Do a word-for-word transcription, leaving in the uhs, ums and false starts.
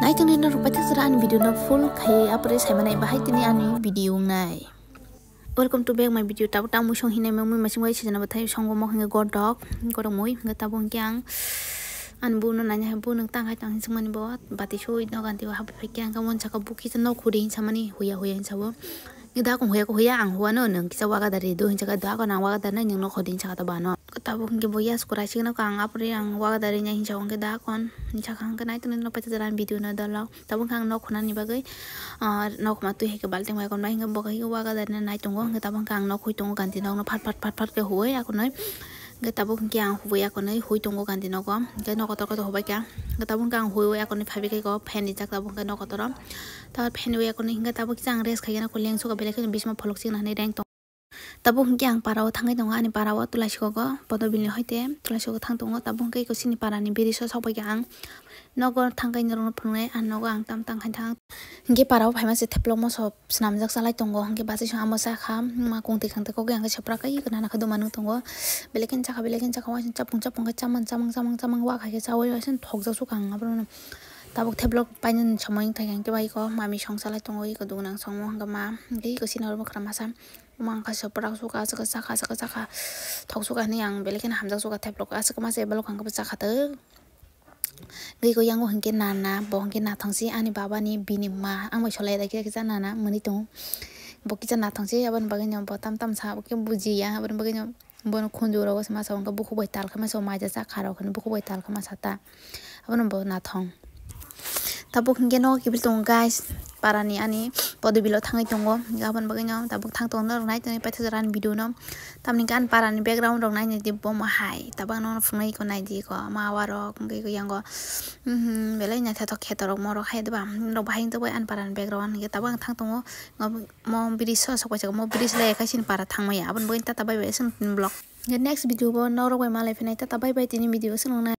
Ai tongni norok paithak jora ani video no full khai apore sai manai bahai tini ani video wngnai. Welcome to back my video. Tabuk tang mui song hinai mui masing bai sejana bathai songo mok hinga godok godok mui hinga tabuk hinke ang ani bu no nanya bu nung tang hai tang singmani bo bati soi no ganti bo habi phai khe ang ka mon saka bu kisa nok hudi hinsa mani huya huya hinsa bo. Ngi da kong huya ko huya ang huwa no nung kisa waga dari do hinsa ka da ko nang waga dari nang nok hudi hinsa ka ta bano. Tabuk hinke bo yas kurai signo ka ang apore ang waga dari nya hinsa hingke da kon hinsa ka hingke nai tong no paithak jora ani video no dolok. Tabuk ang nok khunani bagwi, ah, nok ma twi hai khe balting bai konbai hingke bo hai waga dari nai tongo. Hingke tabuk ang nok hui tongo ganti nok no phat phat phat phat khe huwi akonoi. Hingke tabuk hingke ang huwi akonoi hui tongo ganti nogo. Hingke nok kotor kotor hubai kha. Hingke tabuk ang huwi akonoi phaibai khe fan rijak tabuk hingke nok kotoro. Tabuk fan wi akonoi hingke tabuk kisa ang rest khai khe nako leng suka belai kheno bisma pholok chikna hinwi reng tongo. Tabuk hingke ang para o thangwi tongo, ani para o Tulaisiko go Podobilni hoite Tulaisiko thang tongo. Tabuk hingke eko chini para ni biri so sok bai kha ang nogo thangwi norok no phunuknai, ang nogo ang tam tang khai thang. Hingke para o phaima se theplok moso swnamjak chalai tongo, hingke bachai song amo chakha ma kongtwi kangtwi kok yang khe sopra kai eko nana khe duma nung tongo. Belai kheno chakha belai kheno chakha waising chapung chapung khe chamang chamang chamang chamang wa khai khe chaui waising thokjak sukha ang abrono. Tabuk theplok painani somoi wngkha hingke bai eko mami song chalai tongo, eko dugunang songmo hingke ma hingke eko chini oro bwkhra masa. Omo ang kaisa prak suka aswk chakha aswk chakha thok suka hinui ang belai kheno hamjak suka theplok aswk masa belok ang kebo chakha tok. Tei ko yango hinkhe nana bo hinkhe nathang se ani baba ni bini ma ang bai solai da khe kisa nana mwnwi tongo. Bo kisa nathang se aboni bagwi no bo tam tam sa bo khe bujiya aboni bagwi no bono khunju rogo se masa hwnkhe bukhuk bai tal khe masa mai jasa kha rok hinui bukhuk bai tal khe masa ta. Abono bo nathong. Tabuk hinkhe nogo kiphil tongo guys, parani ani podobilo thangwi tongo, aboni bagwino tabuk thang tongo norok nai tongwi paithak jora ani video no. Tamni hwnkhe ani parani background rok nainai di bomo hai, tabuk ano phunuknai iko naidi iko, ama awa rok wngkha iko yango, mhm, belai naithotok kheto rok morok hai diba, norok bahai wngtokbai ani parani background hinkhe tabuk ang thang tongo, mo bridge so sok paisa mo bridge le kaisa ni para thangmaya, aboni bagwi tata bai bai aswk vlog. Next video bo norok bai malai phinai, tata bai bai tini video aswk nang nai.